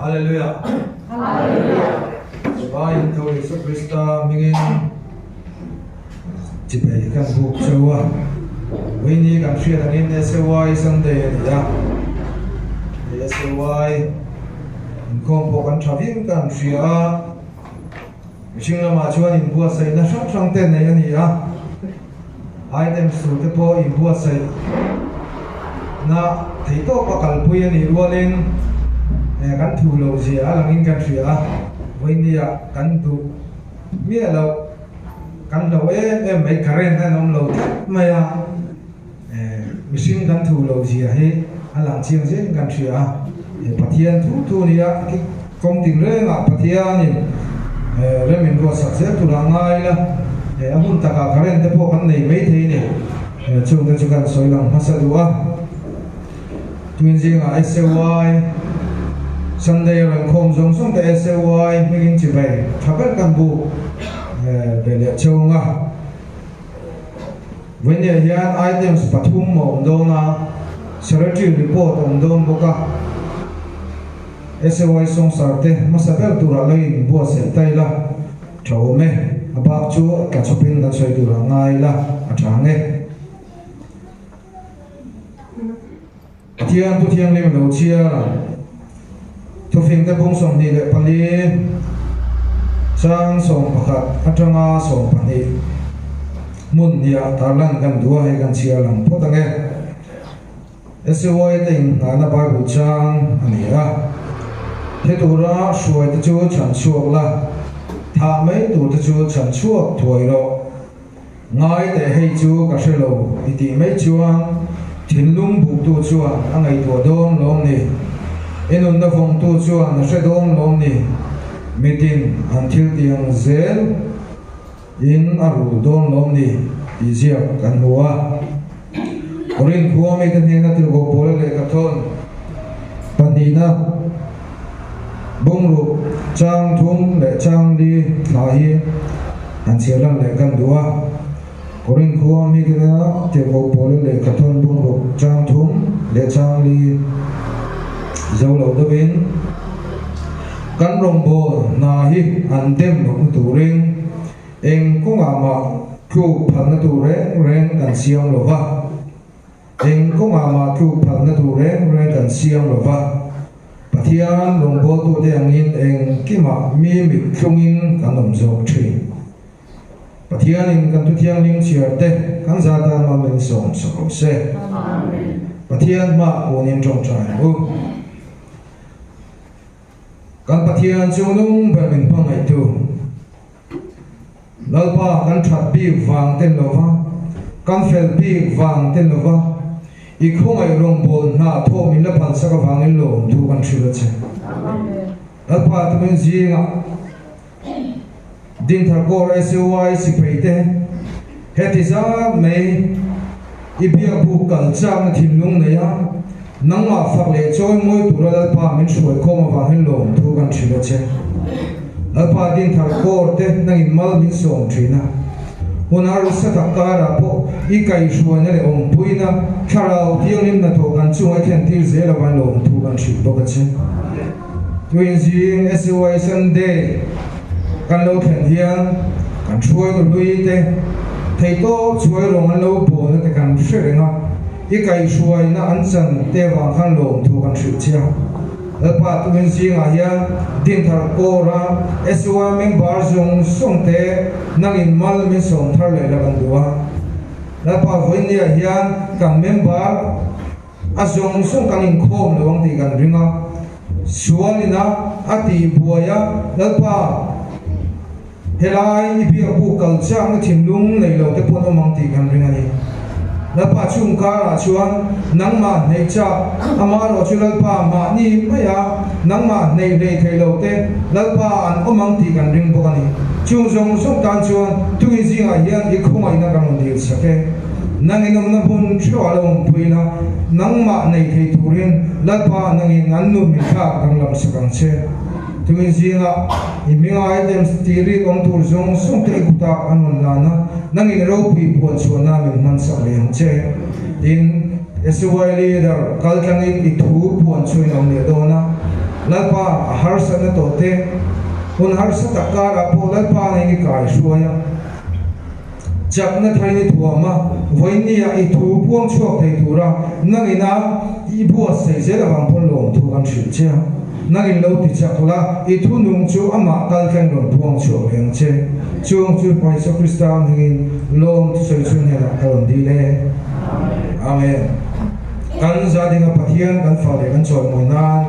Hallelujah. Hallelujah. Sipain tho Isu Krista hmingin chipei kan buk cheu a. Vawiini kan hriat angin SAY Sunday a ni a. Hei SAY inkhawm pawh kan tha viau kan hria a. Mihring lamah chuan inbuatsaihna hrang hrang te nei a ni a. Items tur te pawh inbuatsaih na thei tawp a kalpui a nih rualin kan thu loh zia a langin kan hria a, vawinia kan duh miah loh kan hlo em em mai current a awm lo tlat mai a, mihring kan thu loh zia hi a lang chiang zelin kan hria a, Pathian thu thu nia kawng tinrengah Pathianin rem inruatsak zel tur a ngai la, a hun takah current te pawh kan nei maithei a ni. Chungte chu kan sawi lang hmasa duh a, Twin zingah SAY, Sunday a rawn khawm zawng zawng te SAY hmingin chibai tha ber kan buk ve leh chhung a. Vawinia hian items pathum a awm dawn a, Secretary report a awm dawn bawk a. SAY sawngsar te hmasa ber turah lo in buatsaih ta ila tha awm e, a bak chu a tla chawpin kan sawi turah ngai ila a tha ang e. Pathian Thu Thianghlim lo chhiar ang. Thufingte bung 24 chang 11 atanga 12 hmun hniah tarlan kan duh a, hei kan chhiar lang phawt ang e. SAY te inngahna Bible chang a ni a, Thi tura hruai te chu chhan chhuak la, thah mai tur te chu chhan chhuak thuai rawh. Ngai teh hei chu ka hre lo i tih mai chuan thinlung buktu chuan a ngaihtuah dawn lawm ni? I nunna vawngtu chuan a hre dawn lawm ni? Mitin an thil tiang zel In a rul dawn lawm ni tih ziak kan hmu a. Korinth khua mite hnena tirhkoh Paula lehkha thawn pahnihna bungruk chang thum leh chang li thla hi han chhiar lan leh kan duh a. Korinth khua mite hnena tirhkoh Paula lehkha thawn bungruk chang thum leh chang li zo lo deuhin Kan rawngbâwl hna hi an dem lohna turin eng kawngah mah tluk phalna tur reng reng kan siam lo va, eng kawngah mah tluk phalna tur reng reng kan siam lo va. Pathian rawngbâwltute angin engkimah mi mit tlungin kan awm zawk ṭhin. Pathianin kan thu thianghlim chhiar te kan za tan mal min sawm sak rawh se. Pathian hmaah kunin ṭawngṭai ang u. Kan Pathian chu nung ber min hmangaihtu Lalpa kan that bik vang ten lova, kan fel bik vang ten lova, i khawngaih rawngbâwl hna thawh min la phalsak avangin lawmthu kan hrilh a che. Lalpa tumin zingah Dintharkawr SUI sipai te heti zat mai i biakbuk kal chakna thinlung nei a, nangmah fak leh chawi mawi tura Lalpa min hruai khawm avangin lawmthu kan hrilh a che. Lalpa Dintharkawr te nangin mal min sawm thin a, hun harsa tak karah pawh i kaihhruaina leh awmpuina thlarau thianghlim hnathawh kan chungah i thlentir zel avangin lawmthu kan hrilh bawk a che. Tuin zing SUI Sunday kan lo thlen hian kan hruaitu hlui te theihtawp chhuai rawng an lo bawlna te kan hre reng a, i kaihhruaina an chan te avang khan lawmthu kan hrilh che a. Lalpa tuin zingah hian Dinthar Kawra SUI member zawng zawng te nangin mal min sawm thar leh la kan duh a. Lalpa vawinia hian kan member A zawng zawng kan inkhawm lo ang tih kan ring a, sualin a a tih buai a, Lalpa, helai i biakbuk kal chakna thinlung nei lo te pawh an awm ang tih kan ring a ni. Lalpa chung karah chuan nangmah hneih chak, amaherawh chu Lalpa mahni maia nangmah hneih hlei thei lo te Lalpa an awm ang tih kan ring bawk a ni. Chung zawng zawng tan chuan tui zingah hian i khawngaihna kan rawn dil sak e. Nangin awmna hmun theuh a lo awmpui la, nangmah nei thei turin Lalpa nangin an nun min thlak danglam sak ang che. Tuin zingah i hminga items tih rik awm tur zawng zawng te i kutah an rawn lan a, nangin ropui puan chhuahna min hman sak leh ang che. Tin, SY Leader kaltlangin i thu puan chhuahin a awm leh dawn a. Lalpa a harsatna tawh te, hun harsa tak karah pawh Lalpa ngei i kai hruai a. Chakna thar in i thuam a, vawinia i thu puang chhuak thei tura nangina i buatsaih zel avang pawn lawmthu kan hrilh che a. Nangin lo ti chak la, i thu nung chu amah kal thleng rawn puang chhuak leh ang che. Chung chu Paisa Krista hmingin lawmthu sawi chhun hnenah ka rawn dil e. Amen. Kan za dinga Pathian kan fa leh kan chawimawi nan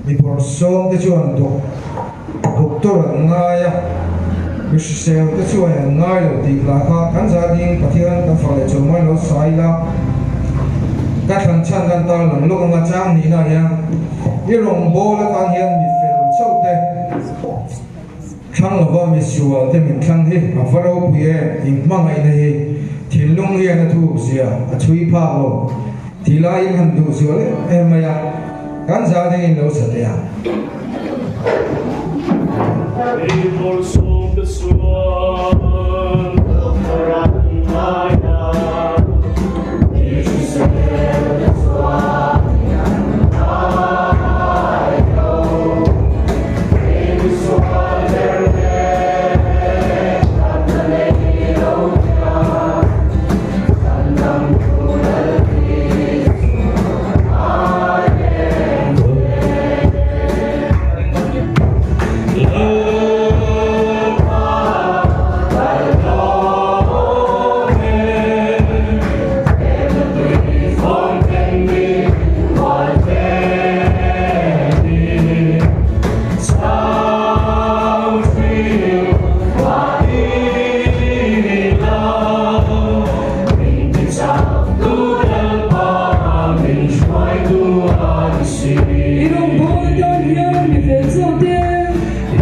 mi bawrhsawm te chuan Doctor an ngai a, mi hrisel te chuan an ngai lo tih hla kha kan za ding Pathian kan fak leh chawimawi lo sa ila ka thlan chhan kan tar lang lawk anga chang nihna hian i rawngbâwl atan hian mi fel chauh te thlang lova mi sual te min thlang hi a va ropui em inhmangaihna hi thinlung hian a thuk zia a chhui phak lo tih laiin han duh zual em em mai a. Kan za ding in lo sa teh ang.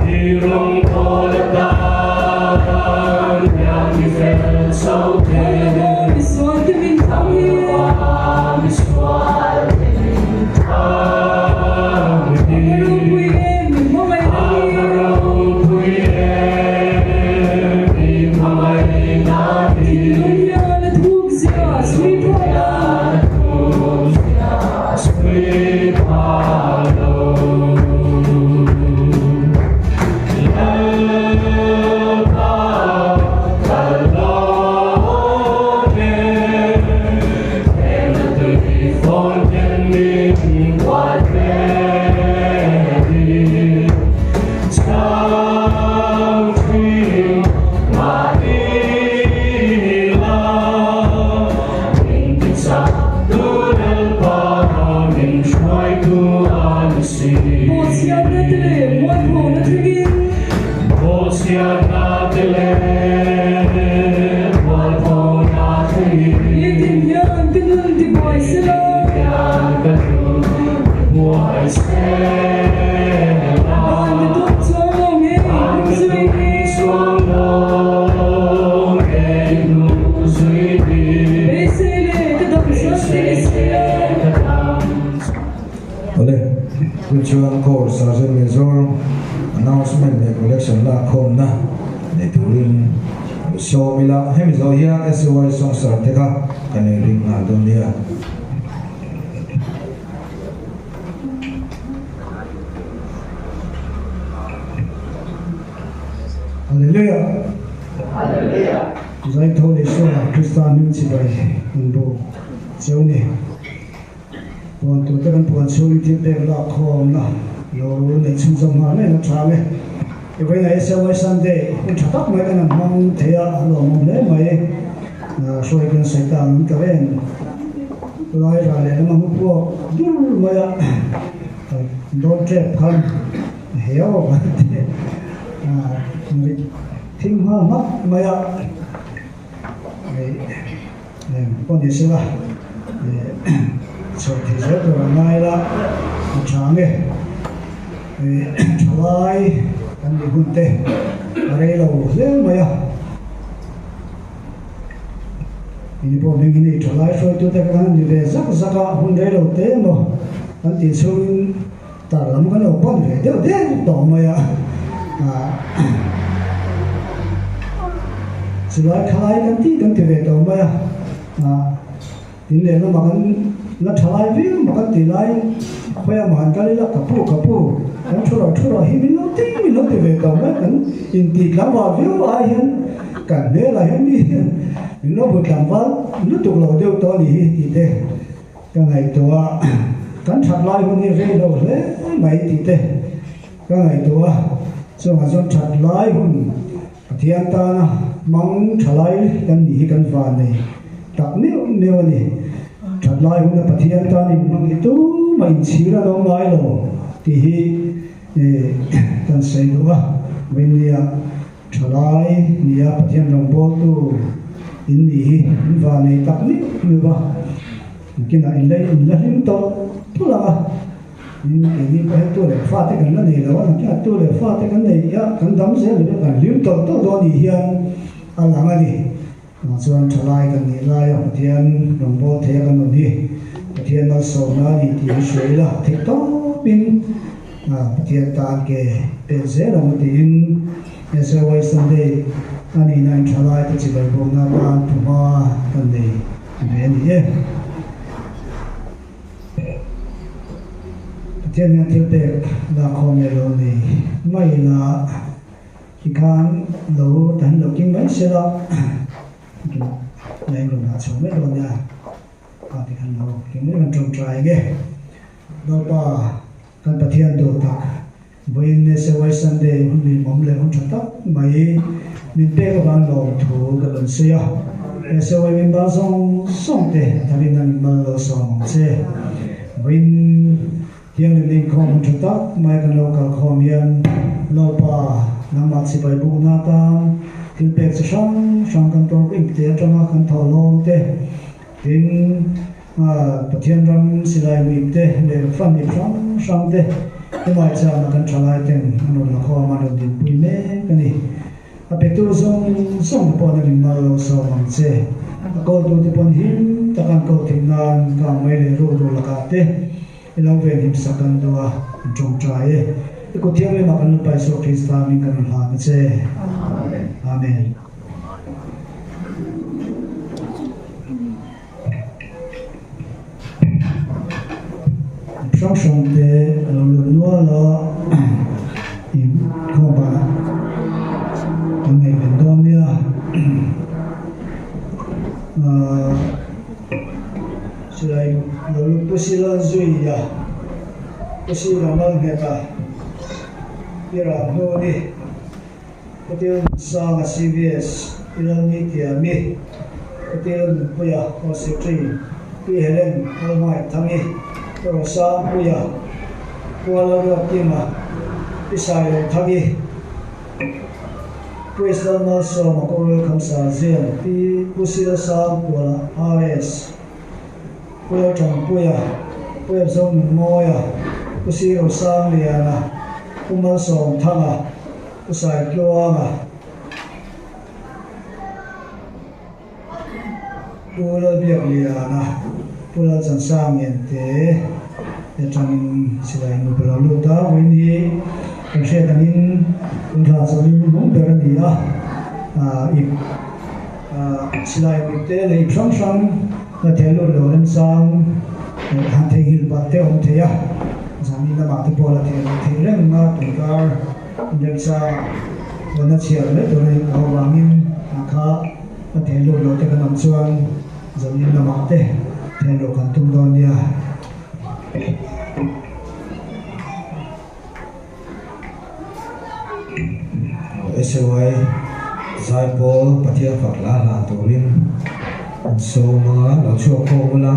I rawngbâwl atan hian mi fel chauh te. Khawi lova misual te min thang hi. A va ropui em min hmangaihna hi. Thinlung hian a thuk zia a chhui phah lo. Bawhchhiatna te leh mualphona thlengin. Nitin hian ka nun tibuai sela. Van ka tawp chuang lo ngei hnu zui hi. Beisei leh ka dam chuan ti ni si a. Awle, chu chuan Corps Sergeant Major announcement leh collection lakkhawmna nei turin lo sawm ila, hemi zawh hian SUI Songster te kha kan inring nghal dawn nia. Hallelujah! Zaitho leh Suala Krista hming chibai an buk cheu ni. Puan turte kan puan chhungin thil pek lak khawmna lo neih chhunzawm nghal mai an tha ang e. I vawiinah SAY Sunday hun tha tak mai kan han hmang thei a, a lawmawm hle mai. Hruai kan sawi ta ang ka ren lai ra leh lama hmu puak dur mai a, dawn tep khan heo kan ti thim nghal hmak mai a, pawh ni sela chho thei zel tur a ngai la a tha ang e. Thalai kan nih hun te a rei lo hle mai a. Ini pawh hming hi ni thalai hruaitute kan han ni ve zak zak a, hun rei lo te emaw kan tih chhungin tar lam kan lo pan ve deuh deuh tawh mai a. Chulai thalai kan tih kan ti ve tawh mai a. In lehlamah kan la thalai viau emaw kan tih laiin khawiah mah han kal ila ka pu ka pu. thu rawh hi min lo ti min lo ti ve tawh mai kan intih tlangval viau ai hian kan hmelah hian mi hian min lo hmu tlangval lutuk lo deuh tawh a nih hi tih te ka ngaihtuah a, kan that lai hun hi rei lo hle mai tih te ka ngaihtuah a, chungah chuan that lai hun Pathian tana hmang tha lai kan nih hi kan van nei tak meuh meuh a ni. That lai huna Pathian tan inhmang hi tumah inchhir an awm ngai lo tih hi kan sawi duh a. Vawinia tha lai nia Pathian rawngbawltu in nih hi in van nei tak meuh meuh a. Nakinah in la hlim tawlh tawlh ang a. Tin, keini pawh hian tu leh fate kan la nei lo a, nakinah tu leh fate kan nei a, kan dam zel lo kan hlim tawlh tawlh dawn nih hian a lang a ni. Tah chuan thalai kan nih laia Pathian rawngbâwl thei a kan awm hi Pathian malsawmna a ni tih hi hria ila, theih tawpin Pathian tan ke pek zel ang u tiin SAY Sunday a nihna in thalai te chibai bawkna atan thuhma kan nei ve a ni e. Pathian hian thil pek lakkhawm leh lo nei mai ila tikhan lo tan lo king mai se la leng rawn dah chhuah mai dawn nia kha tikhan lo king mai kan tawngtai nge Lalpa kan Pathian duh tak Vawiin SAY Sunday hun hlimawm leh hun tha tak mai min pek avang lawmthu ka rawn sawi a. SAY member zawng zawng te a tharin an mal lo sawm ang che. Vawiin thianghlimna inkhawm hun tha tak mai kan lo kalkhawm hian Lalpa nangmah chibai bukna atan thil pek chi hrang hrang kan tawrh ip te atanga kan thawhlawm te tin Pathian ram silai muip te leh fan ip hrang hrang te hemai chana kan thalai ten an rawn la khawm a, an rawn dinpui mek a ni. A petu zawng zawng te pawh an inmal lo sawm ang che. A kawltu te pawn him taka an ko theih nan kang mai leh ruk ruk lakah te i lo venhim sak an duh a, an tawngtai e. I kut thianghlimah kan Lalpa Isua Krista hming kan rawn hlan a che. Amen. Hrang hrang te a lo lut nual a, inkhawm banah kan ngaihven dawn nia. Ahh silai lo lut pu sila zui a, pu sila mal nghet a, pi ram hnu a ni. Hotel Nunsanga CVS, Pi Lalnitiami, Hotel Nunpuia Hall Secretary, Pi Helen Lalhmaithangi, Pi Rosangpuia, Pu Lalruatkima, Pi Sailothangi, Pu Islam Malsawma Ko Welcome Sarzian, Pi Pu Silsangkuala RS, Pu Lalṭanpuia, Pu Epzonunmawia, Pu Sirosangliana, Pu Malsawmthanga, Pu Saitluanga, Pu Lalbiakliana, Pu Lalchansangian te atangin silai nupa lo lut a, vawiin hi kan hriat angin Tunthla chawlin lung ber a ni a, ip silai ip te leh ip hrang hrang la theh lut lo remchang han theihnghilh palh te a awm thei a, zanin lamah te pawh la theh loh theih reng a tunkar. Remchang huana chhiar mai tur a nih avangin a kha a theh lut loh te kan awm chuan zanin lamah te theh loh kan tum dawn nia. SAY Zaipawl Pathian fak hla hlan turin an sawm a, lo chhuak khawm ula.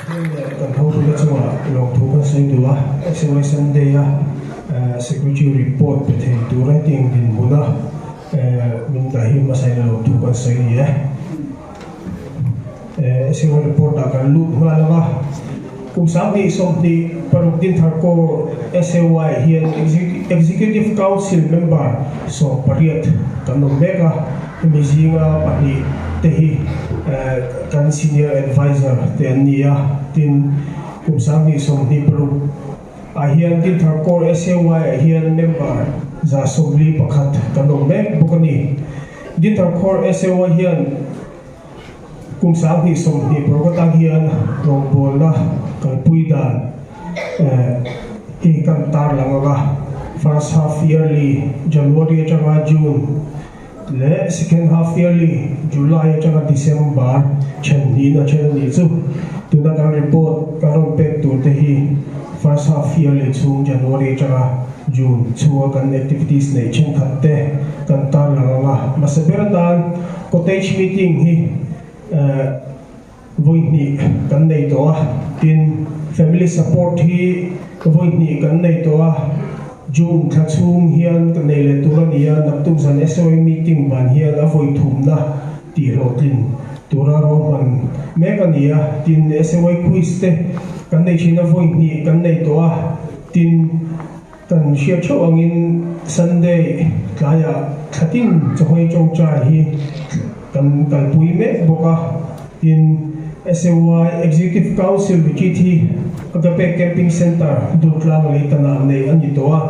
Pathian leh kan hotute chungah lawmthu kan sawi duh a, SOA Sunday a Secretary report pe thei tur hetiang dinhmuna min dah hi hmasain lawmthu kan sawi ni e. SOA report ah kan lut nghal ang a, kum 2026 Dinthar Corps SAY hian Executive Council member 18 kan awm mek a, hemi zinga pahnih te hi kan Senior Adviser te an ni a, tin kum 2026 ah hian Dinthar Corps SAY ah hian member 141 kan awm mek bawk a ni. Dinthar Corps SAY hian Kum 2026 atang hian rawngbawlna kalpui dan hi kan tarlang ang a, first half yearly January atanga June leh second half yearly July atanga December then niin a then a nih chu. Tuna kan report kan rawn pek tur te hi first half yearly chhung January atanga June chhunga kan activities neih thenkhat te kan tarlang ang a, hmasa ber atan Cottage meeting hi vawi hnih kan nei tawh a, tin family support hi vawi hnih kan nei tawh a, June thla chhung hian ka nei leh tur a ni a, naktuk zan SOA meeting van hian a vawi thumna tih hlawhtlin tura ruahman mek a ni a, tin SOA quiz te kan nei thin a, vawi hnih kan nei tawh a, tin. Kan hriat theuh angin Sunday tlaiah thlatin chawhmei tawngtai hi kan kalpui mek bawk a, tin SAY Executive Council Retreat hi Agape Camping Centre Durtlang Leitanah neih a ni tawh a,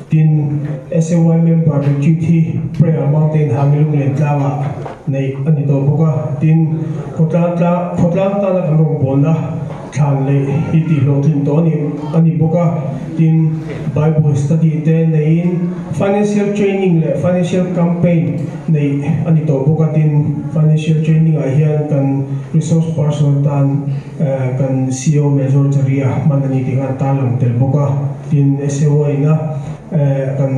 tin SAY Member Retreat hi Prayer Mountain Hangilung Lentlangah neih a ni tawh bawk a, tin khawtlang khawtlang tana kan rawngbawlna Thlan leh hi tih hlawhtlin tawh a ni a ni bawk a, tin Bible study te neiin financial training leh financial campaign neih a ni tawh bawk a, tin financial training ah hian kan resource person atan kan CO Major Charia hman a ni tih khan tarlang tel bawk a, tin SAO ina kan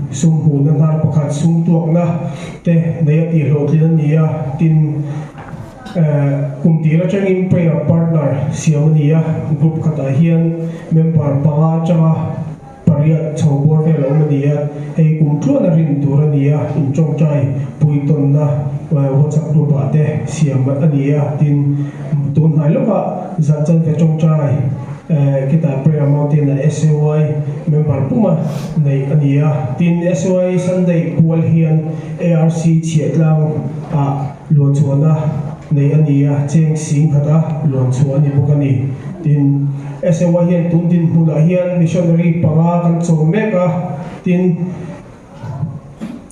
sum hmuhna hnar pakhat sum tuakna te nei a tih hlawhtlin a ni a, tin. Kum tir atangin prayer partner siam a ni a, group khatah hian member panga atanga pariat chho bawr vel a awm a ni a, hei kum tluan a rin tur a ni a, intawngtai puitawnna WhatsApp group ah te siam a ni a, tin tun hnai lawkah zan chanve tawngtai khitah prayer mountain ah SAY member puma neih a ni a, tin SAY Sunday pual hian ARC chhiahtlang ah Luan chhuahna nei a ni a, cheng sing khata luan chhuah a ni bawk a ni. Tin, SAY hian tun dinhmunah hian missionary panga kan chawm mek a, tin,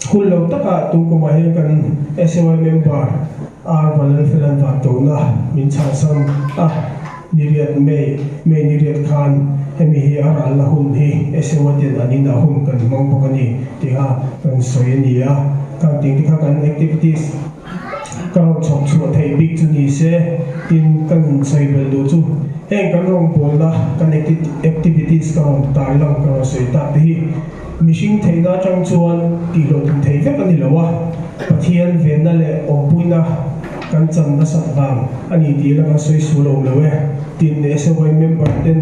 hun lo takah tun kumah hian kan SAY member R Vanlalfelan Vantawna min chhansan a, niriat May, May niriat khan hemi hi a ralna hun hi SAY ten an inah hun kan hmang bawk a ni tiha kan sawi a ni a. Kan tih te kha kan activities ka rawn chhawp chhuah theih bik chu ni se tin ka nun sawi belh duh chu heng kan rawngbawlna kan activities ka rawn tarlang ka rawn sawi tak te hi mihring theihna atang chuan tihhlawhtlin thei vek a ni lo a, Pathian venna leh awmpuina kan chan nasat vang a ni tih la kan sawi sual awm lo e tin SOA member ten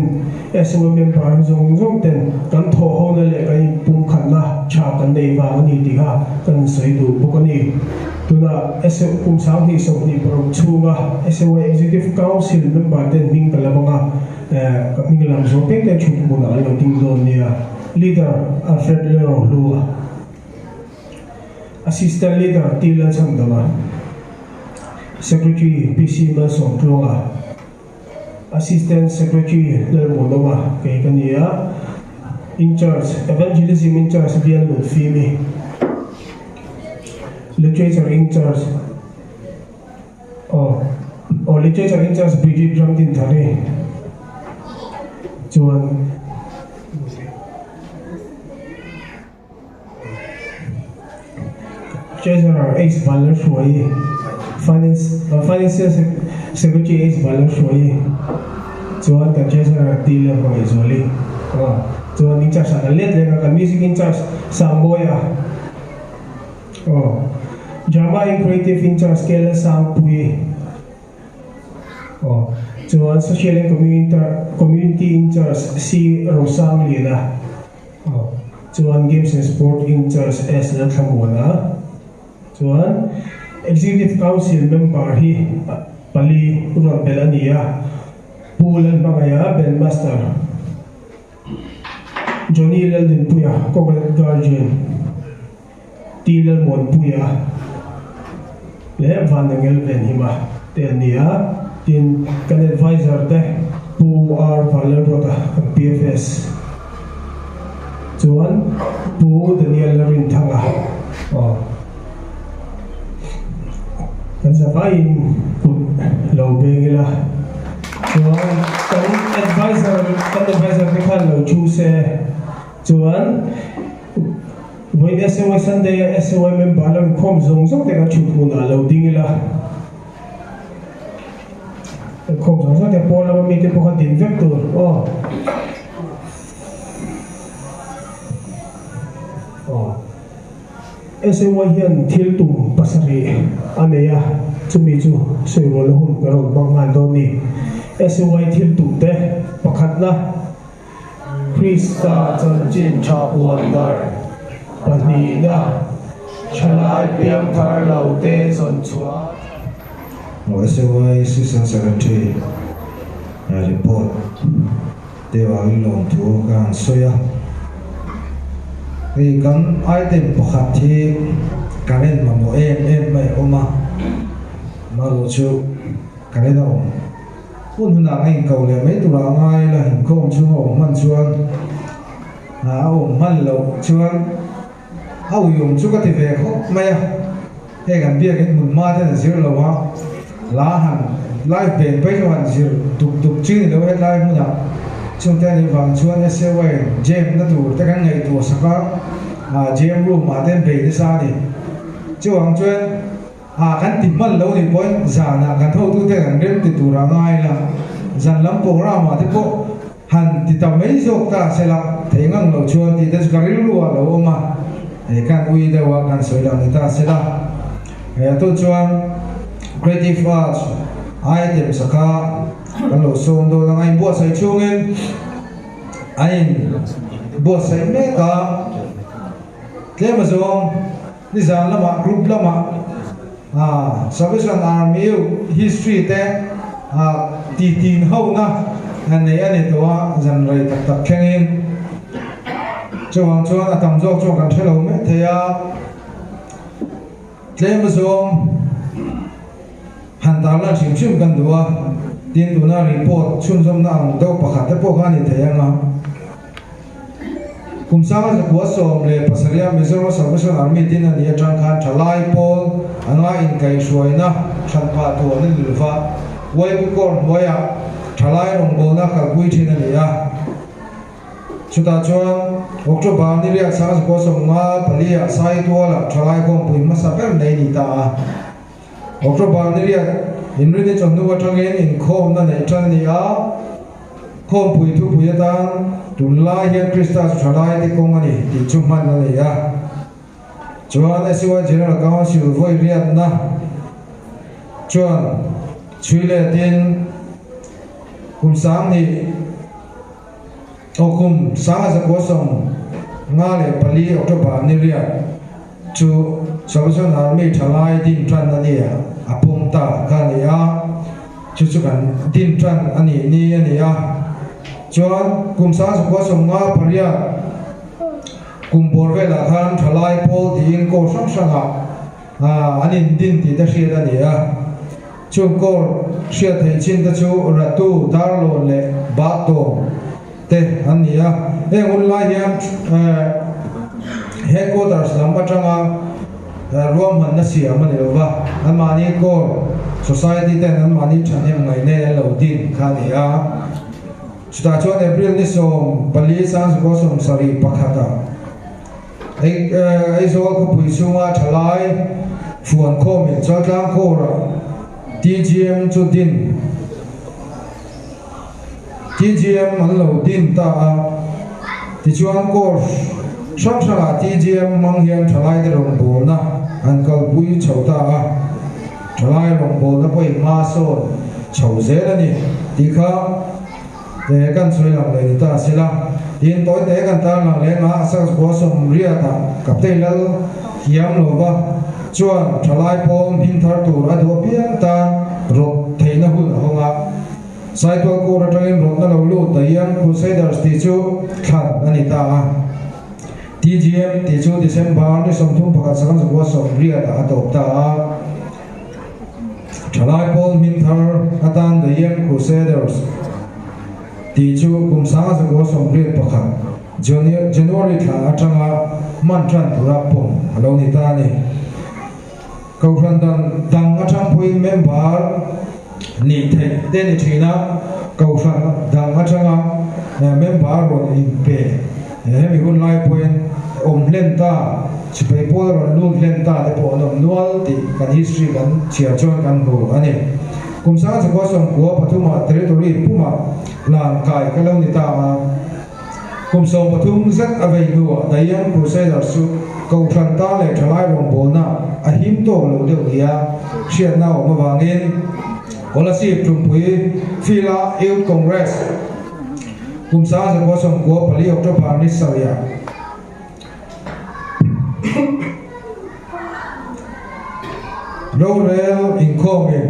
SOA member zawng zawng ten kan thawhhona leh kan inpumkhatna tha kan nei vang a ni tih kha kan insawi duh bawk a ni. Tunah SOA kum 2026 chhunga SOA Executive Council member ten hming ka la bang a, ka hming lam zawng pek te thut hmunah an lo ding dawn nia. Leader Alfred Lerohlua, Assistant Leader T Lalchhandama, Secretary PC Malsawmtluanga, Assistant Secretary Lalmuanawma kei ka ni a, In Charge, Evangelism In Charge Bial Nunfimi, Literature In Charge, aw, aw Literature In Charge Bridget Ramdinthari chuan. Treasurer H Vanlalhruaii, Finance Financial Secretary H Vanlalhruaii chuan kan Treasurer T Lalhmangaihzuali chuan in charge ah kan let leh a, kan Music in charge Sangmawia aw Drama and Creative in charge K Lalsangpuii. Aw. Chuan Social and Community In-Charge C Rosangliana. Aw. Chuan Games and Sport In-Charge S Lalthlamuana. Chuan Executive Council member hi pali ruat belh a ni a, Pu Lalhmangaiha, Band Master, Johnny Laldinpuia, Coconut Guardian, T Lalmuanpuia leh Vanangel Venhima te an ni a. Tin, kan Adviser te Pu R Vanlalruata kan PFS chuan Pu Daniel Larinthanga aw kan zavaiin kut lo beng ila chuan kan Adviser kan Adviser te khan lo thu se chuan Vawiin SOA Sunday a SOA member lo inkhawm zawng zawng te kan thut hmunah lo ding ila. Inkhawm zawng zawng te pawn lama mite pawh kha din vek tur aw. Aw. SAY hian thil tum pasarih a nei a, chumi chu sawirualna hun ka rawn hmang nghal dawn ni. SAY thil tum te pakhatna Krista chanchin tha puan darh pahnihna thalai piangthar lo te zawn chhuah. SAY Assistant Secretary report te vangin lawmthu ka han sawi a. Hei kan item pakhat hi current mamawh em em mai a awm a, amaherawhchu chu current a awm. Hun hunah a inko leh mai turah a ngai la, inkhawm chhung a awm hman chuan a awm hman loh chuan a uiawm chu ka ti ve khawp mai a, hei kan biakin hmun hma ten a zir lo a, la han live band phei chu han zir dup dup chi ni lo hetlai hmunah chungte a nih vang chuan SAY jam na tur te kan ngaihtuah sak a, jam room ah te an bei nasa a ni. Chuvang chuan. A kan ti hman lo nih pawhin zanah kan hotute kan rem ti tur a ngai la, zan lam program ah te pawh han ti ta mai zawk ta se la, thei ngang lo chuan tih te chu ka rilru ah lo awm a, hei khan ui deuh a kan sawi lo ni ta se la. Hei a tun chuan Creative Arts item sakha kan lo sawm dawn ang a, inbuatsaih chhungin an inbuatsaih mek a, tlem azawng. Nizan lamah group lamah Salvation Army history te ti tin hona nei a ni tawh a, zan rei tak tak thlengin chuvang chuan a tam zawk chuan kan hre lo mai thei a, tlem azawng han tarlan hrim hrim kan duh a, tin tuna report chhunzawmna ang deuh pakhat te pawh kha a ni thei ang a. Kum 1917 a Mizoram Salvation Army din a nih atang khan thalai pawl anga inkaihhruaina hranpa tuan a ni lova, YB Corps hnuaiah thalai rawngbawlna kalpui thin a ni a. Chutah chuan October ni riat 1954 ah Saitualah thalai khawmpui hmasa ber nei ni ta a. October ni riat inrini chawhnu atangin inkhawmna neih tan a ni a, khawmpui thupui atan tunlai hian Krista chu thalai te kawng a ni tih chu hman a ni a. Chuan SUI General Council vawi riatna chuan chhui letin kum 2000 aw kum 1954 October ni riat Chu Salvation Army thalai din tan a ni a, a pawm ta kha a ni a, chu chu kan din tan a nih ni a ni a. Chuan kum 1958 kum bawr velah khan thalai pawl tiin kawr hrang hrangah an indin tih te hriat a ni a. Chung kawr hriat theih chin te chu Ratu, Darlawn leh Bahtawm te an ni a. Heng hun lai hian headquarters lam atanga ruahmanna siam a ni lo va, anmahni Corps Society ten anmahni thahnem ngaihna an lo din kha a ni a. Chutah chuan April ni 14 1971 ah Aizawl khawpui chhunga thalai fuankhawmin Chaltlang Corps-ah TGM chu din TGM an lo din ta a, tichuan course hrang hrangah TGM hmang hian thalaite rawngbawlna an kalpui chho ta a, thalai rawngbawlna pawhin hma sawn. chho zel a ni tih kha kan sawi lang leh ni ta se la. Tin, tawi te kan tar lang leh nga a Sakzkua Sawmriata Captain Lal hiam lo va chuan thalai pawl hming thar tur a duh apiang tan rawt theihna hun a hawng a. Saitual Court atangin rawtna lo lut The Young Crusaders tih chu thlan a ni ta a. TGM tih chu December ni 31 1980 a tawp ta a. Thalai pawl hming thar atan The Young Crusaders tih chu kum 1981 January thla atanga hman tan tura pawm a lo ni ta a ni. Kohhran dan dang atang pawhin member nih theih te ni thin a, kohhran dang atanga member rawn inpe hemi hun lai pawhin awm hlen ta, chhipai pawl rawn lut hlen ta te pawh an awm nual tih kan history kan chhiar chuan kan hmu a ni. Kum 1993 territory pumah hlan kai ka lo ni ta a. Kum 13 zet a vei hnuah The Young Crusaders chu Kohhran ta leh thalai rawngbawlna a him tawk lo deuh nia hriatna a awm avangin Kolasib Tumpui Field-a Youth Congress kum 1994 October ni sarihah Rorel inkhawmin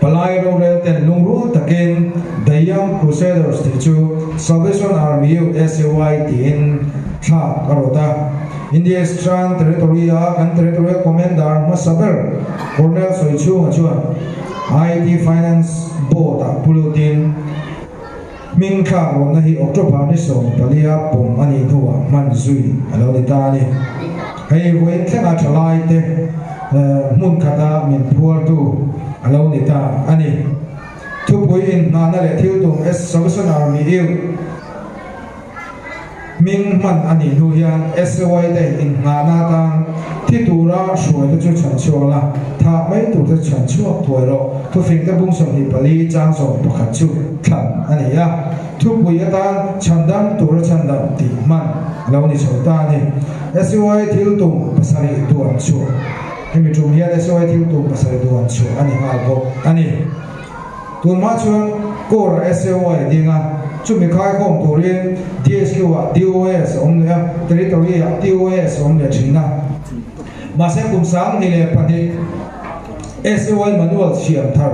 Palai rorel ten lungrual takin The Young Crusaders tih chu Salvation Army Youth, SAY, tiin thlak a rawt a. India Eastern Territory-a kan Territorial Commander hmasa ber Colonel Sawichhunga chuan IT Finance Board-ah pu lutin hming thlak rawhna hi October ni 14 pawm a nih hnuah hman zui a lo ni ta a ni. Hei vawiin thlenga thalaite hmun khata min phuartu a lo ni ta a ni. Thupui inhnahna leh thil tum Salvation Army Youth hming hman a nih hnu hian SAY te inhnahna atan thi tura hruaite chu chhan chhuak la, thah mai turte chu chhan chhuak thuai rawh. Thufingte bung 24 chang 11 chu thlan a ni a. Thupui atan chhandam tura chhandam tih hman a lo ni chho ta a ni. SUI thil tum pasarih duan chhuah Hemi tum hian SUI thil tum pasarih duan chhuah a ni nghal bawk a ni. Tunhma chuan Core-a SUI a ding a, chumi khaikhawm turin DHQ-ah DOS a awm leh a, Territory-ah TOS a awm leh thin a. Mahse kum 2002 SUI manual siam thar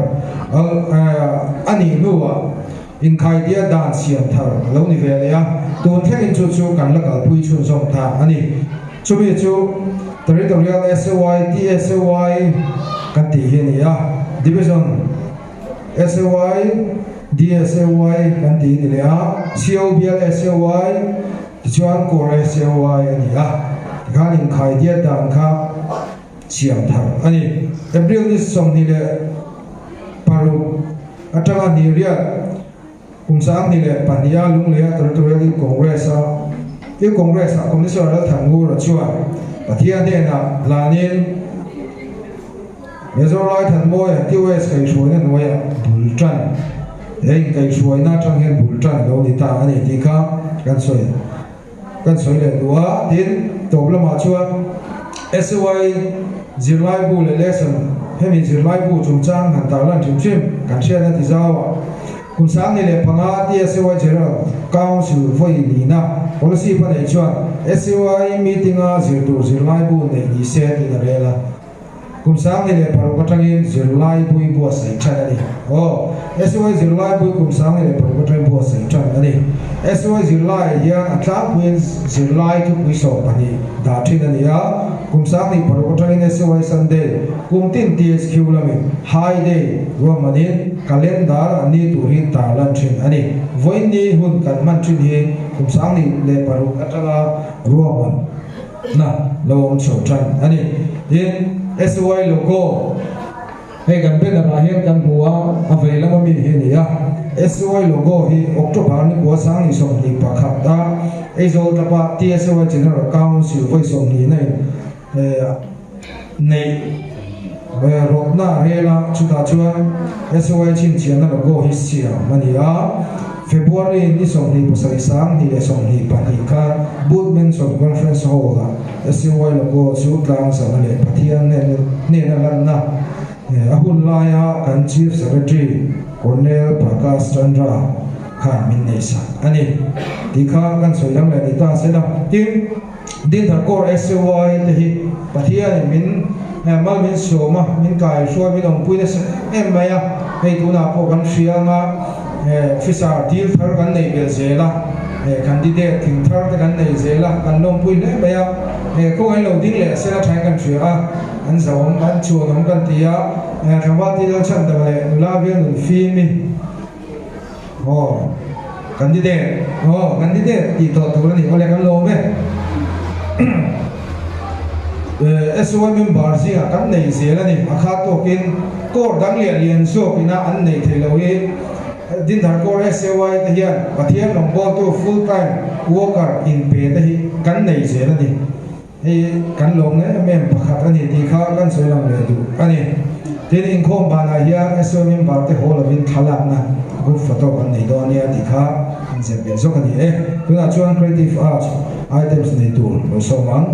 a nih hnuah, Inkhaitia dan siam thar a lo ni ve leh a, tun thlengin chu chu kan la kalpui chhunzawm ta a ni. Chumi chu Territorial SAY, TSAY, kan tih hi a ni a, Division SAY, DSAY, kan tih a ni leh a, COBL SAY, tichuan Core SAY a ni a, tikhan inkhaitia dan kha siam thar a ni. April ni 26 atanga ni riat kum 2002 a Lungleia Territorial Youth Congress a Youth Congress ah Commissioner Lalthanngura chuan Pathian hnenah hlanin Major Laithanmawia TOS kaihhruaina hnuaiah bul tan he inkaihhruaina atang hian bul tan a lo ni ta a ni tih kha kan sawi. Kan sawi leh duh a, tin, tawp lamah chuan SAY zirlaibu leh lesson hemi zirlaibu chungchang han tarlan hrim hrim kan hriatna ti zau a. Kum 2005 TSAY General Council vawi lina policy pa nei chuan SAY meeting-a zir tur zirlaibu neih ni se tiin a rel a. Kum 2006 atangin zirlai bui buatsaih tan a ni. Aw, SOI zirlai bui kum 2006 atangin buatsaih tan a ni. SOI zirlaiah hian a tlangpuiin zirlai thupui 12 dah thin a ni a. Kum 2006 atangin SOI Sunday kum tin THQ lamin High Day ruahmanin calendar an ni tur hi tarlan thin a ni. Vawiin hun kan hman thin hi kum 2006 atanga ruahman Na lo awm chho tan a ni. Tin, SY logo hei kan banner ah hian kan hmu a, a vei lama mi hi a ni a. SY logo hi October ni kua 2021 a Aizawl tapa TSY General Council vawi 20 na in neih rawtna a rel a, chutah chuan SY chhinchhiahna logo hi siam a ni a. February ni 27 2022 khan Booth Mansion Conference Hall-ah SUY logo chu tlangzarhna leh Pathian hnena lanna A hun laia kan Chief Secretary Colonel Prakash Chandra khan min neihsak a ni tih kha kan sawi dang leh ni ta se la. Tin, Dinthar Corps SAY te hi Pathianin min mal min sawm a, min kaihruai, min awmpui nasa em em mai a. Hei tunah pawh kan hria anga officer dil thar kan nei belh zel a, candidate thing thar te kan nei zel a, kan lawmpui hle mai a. Khawngaih lo ding leh sela thain kan hria a. An zahawm, an chuanawm kan ti a, tlangval ti lal chhan dang leh nula vial nun fim i aw candidate aw candidate tih tawh tur a ni awle kan lawm e. SOI member zingah kan nei zel a ni, a khat tawkin court dang leh lian zawk ina an neih theih loh hi Dinthar Corps SAY te hian Pathian rawngbawltu full time worker inpe te hi kan nei zel a ni. Hei kan lawm em em pakhat a ni tih kha kan sawi lang leh duh a ni. Tin, inkhawm banah hian SO member te haw lovin thlalakna group photo kan nei dawn nia tih kha an zep leh zawk a ni e. Tunah chuan Creative Arts items nei tur lo sawm ang.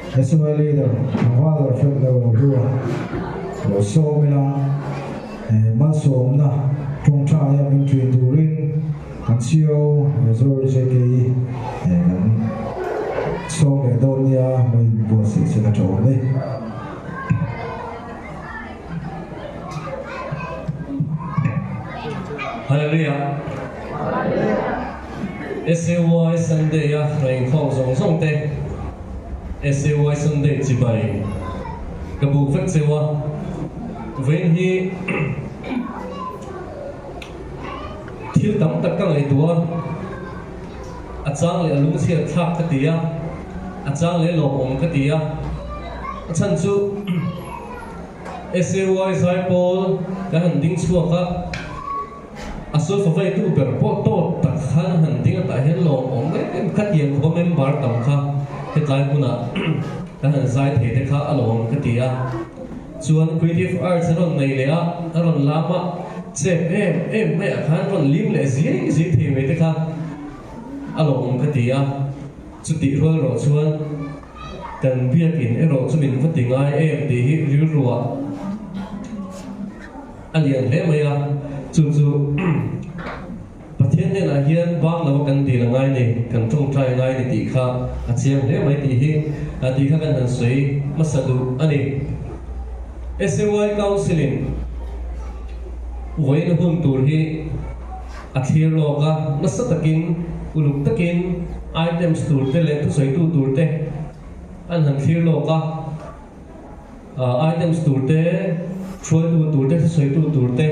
SOA Leader Tlangval Alfred Lorobua lo sawm ila malsawmna tawngtaia min ṭin turin kan CEO Major JK kan sawm leh dawn nia lo inbuatsaih chu ka ṭawm e. Hallelujah! SAY Sunday a rainkhawm zawng zawng te SAY Sunday chibai ka buk vek cheu a, vawiin hi thil tam tak ka ngaihtuah a, a chang leh a lungchhiat thlak ka ti a, a chang leh lawmawm ka ti a, a chhan chu SAY zaipawl kan han ding chhuak a. A sulfa veitu ber pawh tawt tak khan han ding atah hian lawm awm em em khatiang khawpa member tam kha hetlai hmunah kan han zai thei te kha a lawm ka ti a. Chuan Creative Arts a rawn nei leh a, a rawn lam a, chep em em maiah khan rawn lim leh zing zing thei mai te kha a lawm ka ti a. Chutih rual erawh chuan kan biakin erawh chu min va ti ngai em tih hi rilruah A lian hle mai a, chu chu Pathian hnenah hian bang lova kan dil a ngai ni, kan tawngtai a ngai ni tih kha a chiang hle mai tih hi tih kha kan han sawi hmasa duh a ni. SAY Council in vawiin hun tur hi a thlir lawk a, nasa takin uluk takin items tur te leh thusawitu tur te an han thlir lawk a. Items tur te, hruaitu tur te, thusawitu tur te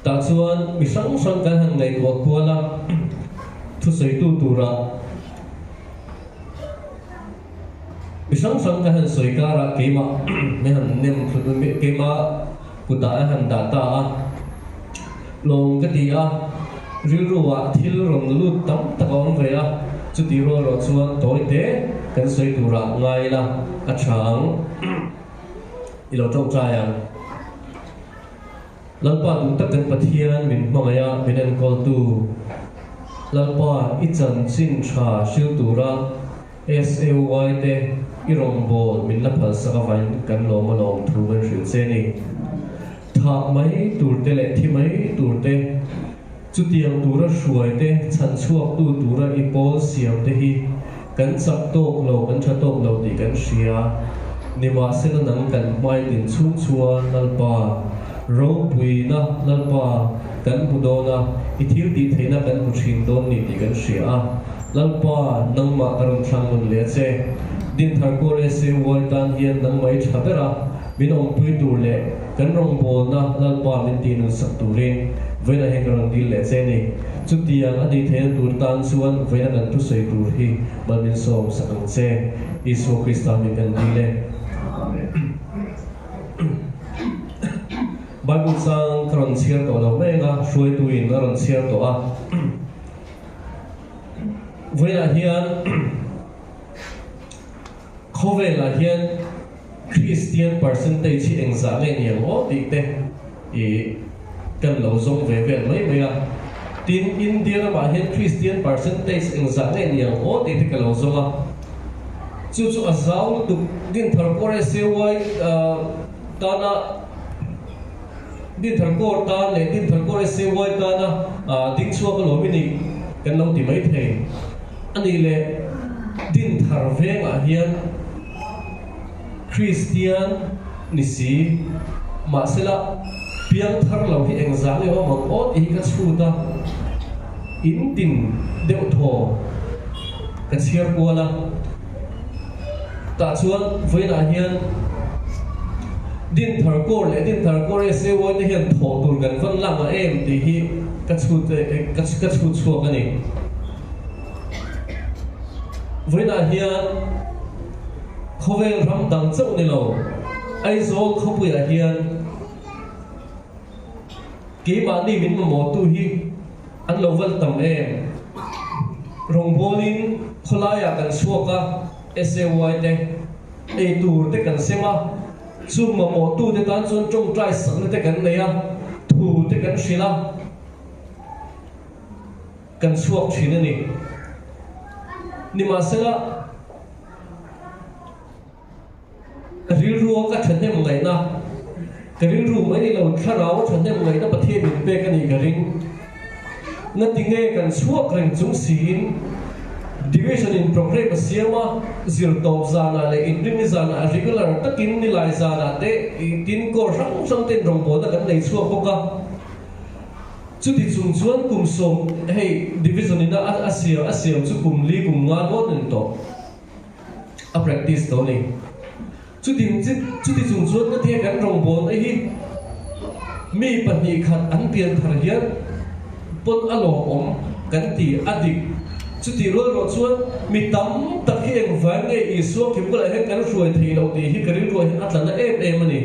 tah chuan mi hrang hrang kan han ngaihtuah kual a, thusawitu tura mi hrang hrang kan han sawi karah keimah min han nem keimah kutah a han dah ta a, lawm ka ti a, rilruah thil rawn lut tam tak a awm ve a, chuti rual erawh chuan tawi te kan sawi turah ngai ila a tha ang i lo tawngtai ang. Lalpa duh tak kan Pathian min hmangaih a, min enkawltu Lalpa i chanchin tha hril tura SAY te i rawngbâwl min la phalsak avangin kan lawm alawm thu kan hrilh che ni. Thah mai tur te leh thi mai tur te, chutiang tura hruai te, chhan chhuaktu tura i pawl siam te hi kan chak tawk lo, kan tha tawk lo tih kan hria. Nimahsela nang kan hmai din chhung chuan Lalpa ropuina Lalpa kan hmu dawn a, i thil tih theihna kan hmu thin dawn ni tih kan hria a. Lalpa, nangmah ka rawn thlang nun leh a che. Dinthar Kawr SAY tan hian nangmah i tha ber a. Min awmpui tur leh kan rawngbawlna Lalpa min tih nun sak turin vawiinah hian ka rawn dil leh che ni. Chutiang a tih theihna tur tan chuan vawiina kan thusawi tur hi mal min sawm sak ang che. Isua Krista min kan dil e. Bible chang ka rawn chhiar tawh lo mek a, hruaituin a rawn chhiar tawh a. Vawiinah hian Khawvelah hian Kristian percentage hi engzah nge ni ang aw tih te i kan lo zawng ve vel mai mai a. Tin, India ramah hian Kristian percentage engzah nge ni ang aw tih te ka lo zawng a. Chu chu a zau lutuk Dinthar Kawr SAY tana Dinthar Kawr tan leh Dinthar Kawr SAY tana ding chhuak alawm i nih kan lo ti mai thei. A nih leh Dinthar vengah hian Kristian ni si, mahsela piangthar lo hi engzah nge awm ang aw tih hi ka chhut a, in tin deuh thaw ka chhiar kual a. Tah chuan vawiinah hian Dinthar Kawr leh Dinthar Kawr SAY te hian thawh tur kan van lang a em tih hi ka chhut ka chhut chhuak a ni. Vawiinah hian khawvel ram dang chauh ni lo, Aizawl khawpuiah hian keimahni min mamawhtu hi an lo val tam em? Rawngbawlin khawlaiah kan chhuak a, SAY te ei tur te kan sem a, chung mamawhtute tan chuan tawngtai sakna te kan nei a, thu te kan hrilh a. Kan chhuak thin a ni. Nimahsela, Ka rilrua ka thahnem ngaihna, ka rilru mai ni lo thlarau thahnem ngaihna Pathian min pek a nih ka ring. Ngatinge kan chhuak reng chung siin Division in programme a siam a, zirtawp zanah leh inrinni zanah regular takin nilai zanah te tin course hrang hrang ten rawngbawlna kan nei chhuak bawk a. Chuti chung chuan kum sawm hei Division in a siam a siam chu kum li kum nga dawn a ni tawh. A practice tawh a ni. Chutin chuti chung chuan ka tia kan rawngbawlna hi mi pahnih khat an pian thar hian pawn a lawmawm kan ti a dik. Chutih rual erawh chuan mi tam tak hi engvang nge Isua khi bulah hian kan hruai thei loh tih hi ka rilruah hian a tla na em em a ni.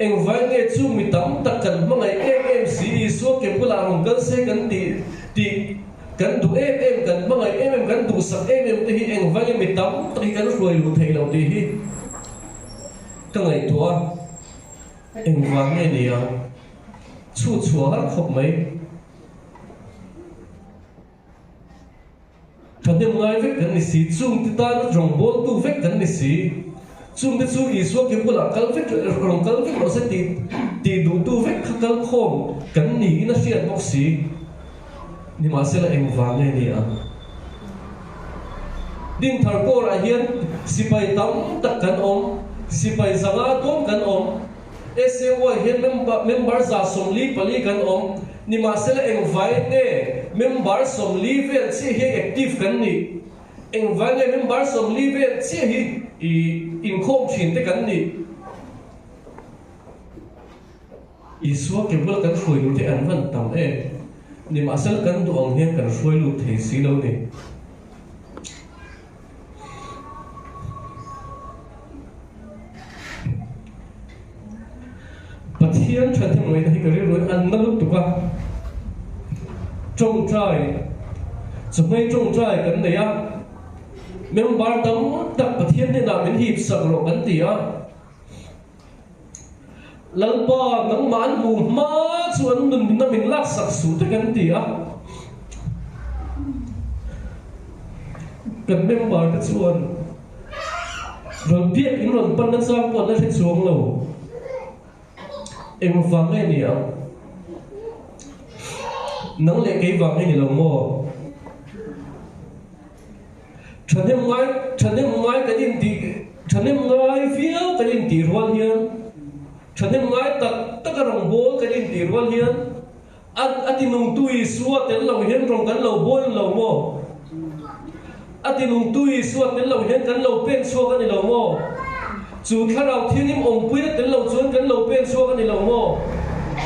Engvang nge chu mi tam tak kan hmangaih em em si Isua ke bulah rawn kal se kan tih tih Kan duh em em, kan hmangaih em em, kan duhsak em em te hi engvangin mi tam tak hi kan hruai luh theih loh tih hi ka ngaihtuah a, engvang nge ni ang? Chhut chhuah har khawp mai. Thahnem ngai vek kan ni si, chungte tan rawngbawltu vek kan ni si. Chungte chu Isua ke bulah kal vek rawn kal vek rawh se tih tih duhtu vek kha kal khawm kan niin a hriat bawk si. Nimahsela engvang nge ni ang? Dinthar kawrah hian sipai tam tak kan awm, sipai zanga dawn kan awm, SAY hian member 144 kan awm, nimahsela engvai nge member 40 vel chiah hian active kan nih? Engvai nge member 40 vel chiah hi inkhawm thin te kan nih? Isua ke bula kan hruai lut hi an van tam em? Nimahsela kan duh ang hian kan hruai lut thei si lo ni. Pathian thahnemngaihna hi ka rilruin an na lutuk a, tawngtai, chawhmei tawngtai kan nei a, member tam tak Pathian hnenah min hip sak rawh kan ti a. Lalpa, nangmah an hmuh hma chu an nunna min laksak suh te kan ti a. Kan member te chuan rawn biak in rawn pan nachang pawh an la hre chuang lo. Engvang nge ni ang? Nang leh kei vang nge ni lo maw? Thahnem ngai thahnem ngai kan intih thahnem ngai viau kan intih rual hian thahnem ngai tak taka rawngbâwl kan intih rual hian a a tinungtu Isua tel lo hian rawng kan lo bawl lo maw? A tinungtu Isua tel lo hian kan lo pen chhuak a ni lo maw? Chu Thlarau Thianghlim awmpuina tel lo chuan kan lo pen chhuak a ni lo maw?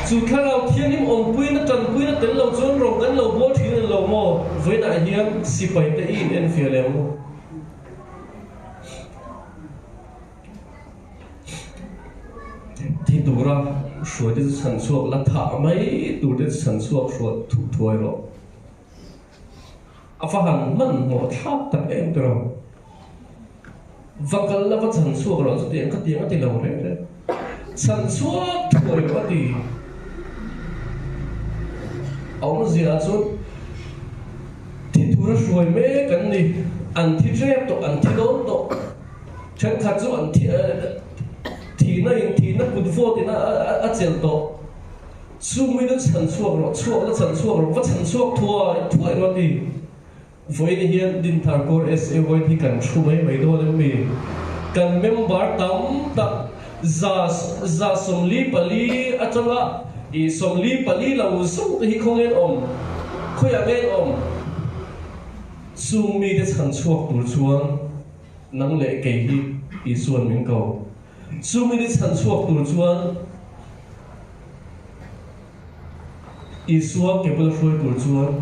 Chu Thlarau Thianghlim awmpuina tanpuina tel lo chuan rawng kan lo bawl thin a ni lo maw? Vawiinah hian sipai te i in enfiah leh ang u. Thi tura hruai te chu chhan chhuak la, thah mai tur te chu chhan chhuak hruat thuh thuai rawh. A va han hmanhmawh thlak tak em tiraw? Va kal la va chhan chhuak rawh chutiang kha tiang a ti lo reng reng. Chhan chhuak thuai rawh a ti. A awmzia chuan thi tura hruai mek an ni. An thi ṭep tawh, an thi dawn tawh. Ṭhenkhat chu an thi thihna in thihna kut vawt in a chelh tawh. Chumi chu chhan chhuak rawh, chhuak la chhan chhuak rawh, va chhan chhuak thuai thuai rawh a ti. Vawiin hian Dinthar Kaur SA White hi kan thu mai mai dawn em mi? Kan member tam tak 144 atanga i 44 lo zawng te hi khawnge an awm? Khawiah nge an awm? Chung mite chhan chhuak tur chuan nang leh kei hi Isua'n min ko. Chumi ni chhan chhuak tur chuan Isua ke bula hruai tur chuan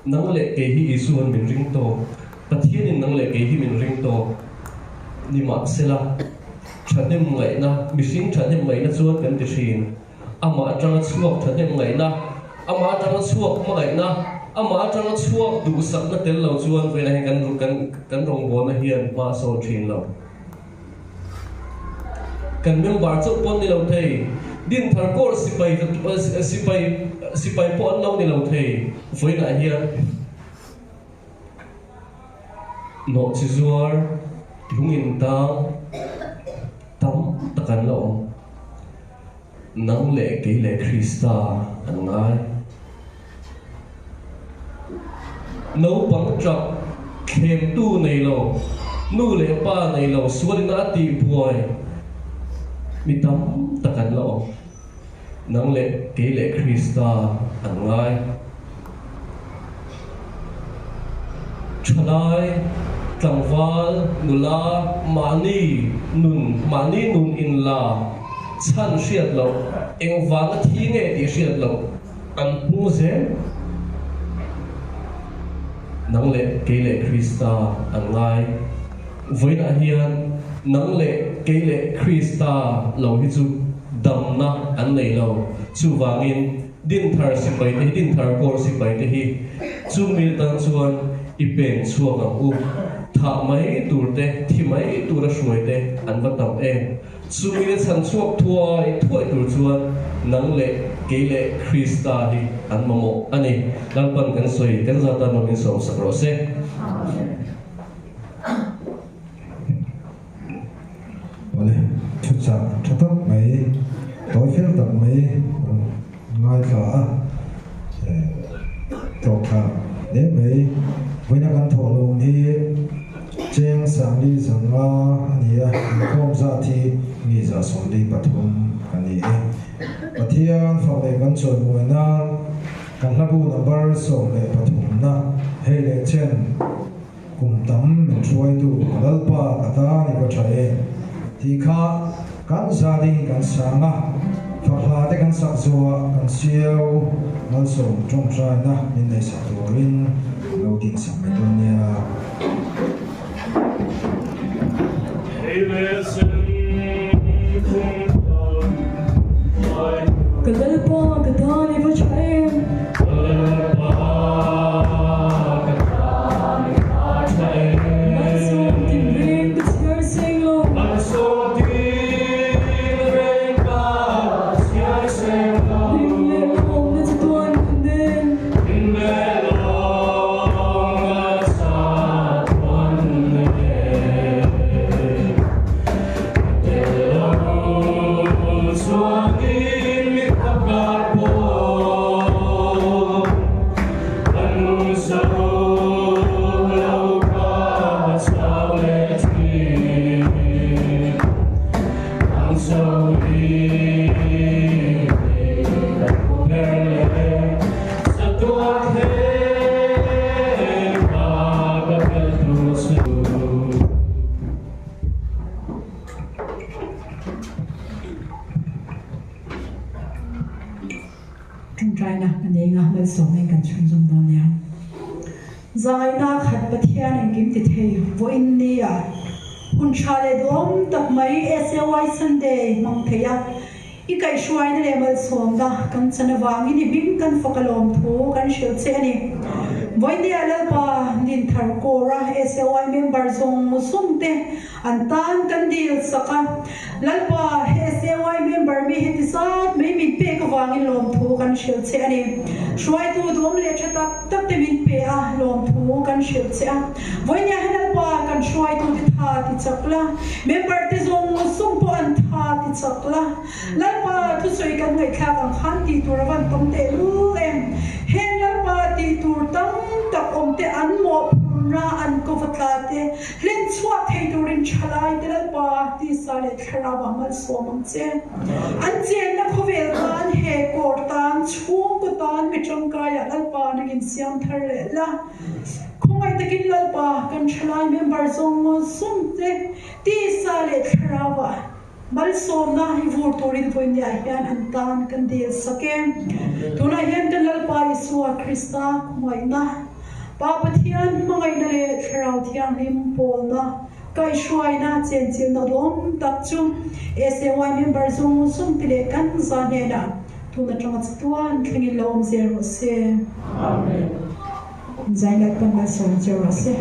nang leh kei hi Isua'n min ring tawk, Pathianin nang leh kei hi min ring tawk nimahsela thahnem ngaihna, mihring thahnem ngaihna chuan kan ti thin. Amah atanga chhuak thahnem ngaihna, amah atanga chhuak hmangaihna, amah atanga chhuak duhsakna tel lo chuan vawiinah hian kan kan kan rawngbawlna hian hma a sawn thin lo. Kan member chauh pawh an ni lo thei. Dinthar Corps sipai sipai sipai pawh an lo ni lo thei. Vawiinah hian nawhchi zuar, lung intang. tam tak an la awm. Nang leh kei leh Krista an ngai. Naupang tap thlemtu nei lo, nu leh pa nei lo sualin a tihbuai mi tam tak an la awm. Nang leh kei leh Krista an ngai. Thalai, tlangval, nula, mahni nun, mahni nun inla chhan hriat loh, engvanga thi nge tih hriat loh an hmu zel. Nang leh kei leh Krista an ngai. Vawiinah hian nang leh kei leh Krista lo hi chu damna an nei lo. Chuvangin Dinthar sipai te hi, Dinthar kawr sipai te hi chumi atan chuan i pen chhuak ang u. Thah mai tur te, thi mai tura hruai te an va tam em. Chumi te chhan chhuak thuai thuai tur chuan nang leh kei leh Krista hi an mamawh a ni. Lalpan kan sawi kan zat tan min sawmsak rawh se. Awle, thuchah tha tak mai, tawi fel tak mai rawn ngaithla a, tlawhthla hle mai. Vawiina kan thawhlawm hi Cheng Sangli Zanga a ni a, inkhawm zat hi mi 143 kan ni e. Pathian fak leh kan chawimawi nan kan hlabu number 13 na hei leh chen Kum tam min hruaitu ka Lalpa ka tan i va tha em tih kha kan za ding kan sang a, fakhla te kan sak zuah kan siau malsawm tawngtaina min neihsak turin lo ding sak mai dawn nia. Ka Lalpa ka tan i va tha em? Ka Lalpa ka tan i va tha em? Malsawm tin reng ka chhiar seng lo. Malsawm tin reng ka chhiar seng lo. Hlim leh lawmna chatuan nun nen. Hlim leh lawmna chatuan nun nen. Ṭawngṭaina ka nei nga malsawmin kan chhunzawm dawn nia. Zaina khat Pathian engkim ti thei vawiin nia hun ṭha leh duhawm tak mai SAY Sunday hmang thei a, i kaihhruaina leh malsawmna kan chan avangin i hming kan fak alawm thu kan hrilh che a ni. Vawiin nia Lalpa Dinthar Kawra SAY member zawng zawng te An tan kan dil sak a, Lalpa, he SAY member mi heti zat mai min pek avangin lawmthu kan hrilh che a ni. Hruaitu duhawm leh tha tak tak te min pe a, lawmthu kan hrilh che a. Vawinia he Lalpa kan hruaitu te tha ti chak la, member te zawng zawng pawh an tha ti chak la. Lalpa thusawi kan ngaihthlak ang khan tih tur a van tam tehlul em? Heng Lalpa tih tur tam tak awm te an mawhphurna an kova tla te Hlen chhuak thei turin thalai te Lalpa tisa leh thlarau ah malsawm ang che. An chenna khawvel tan he kawr tan chhungkaw tan mi tangkai ah Lalpa nangin siam thar leh la. Khawngaih takin Lalpa kan thalai member zawng zawng te tisa leh thlarau ah malsawmna hi vur turin vawinia hian an tan kan dil sak e. Tunah hian kan Lalpa Isua Krista khawngaihna, Pa Pathian hmangaihna leh Thlarau Thianghlim pawlna, kaihhruaina chenchilna duhawm tak chu SAY member zawng zawng te leh kan za hnenah tun atanga chatuan thlengin lo awm zel rawh se. Amen. Zai Lalpan malsawm che rawh se.